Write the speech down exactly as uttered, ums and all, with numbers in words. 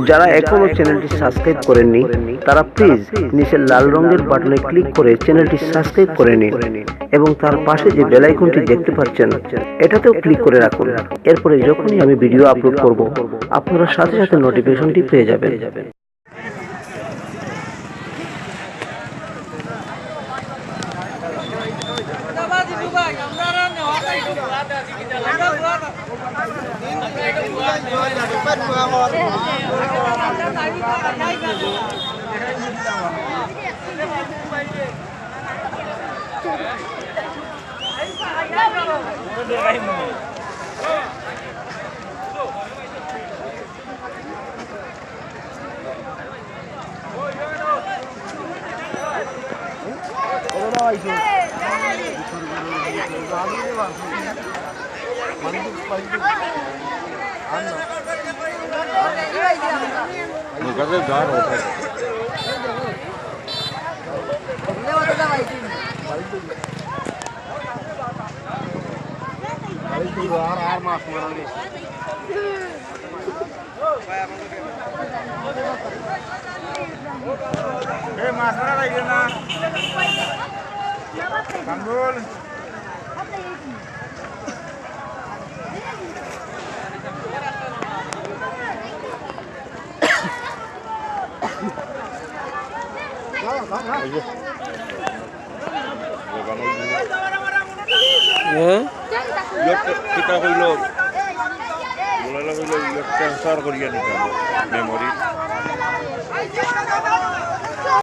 যারা এখনো চ্যানেলটি সাবস্ক্রাইব করেননি, তারা প্লিজ নিচের লাল রঙের বাটনে ক্লিক করে চ্যানেলটি সাবস্ক্রাইব করে নিন এবং তার পাশে যে বেল আইকনটি দেখতে পাচ্ছেন, এটাতেও ক্লিক করে রাখুন। এরপরে যখনই আমি ভিডিও আপলোড করব, আপনারা সাথে সাথে নোটিফিকেশনটি পেয়ে যাবেন। আর, আর মাছ মারা নেই। এ, মাছ মারা যাইবে না। কান্দুল। হ্যাঁ? ইয়ে কিতা কইল? বলাইলা কইল, ইয়ে ট্রান্সফার করিয়া নিতাম মেমোরি।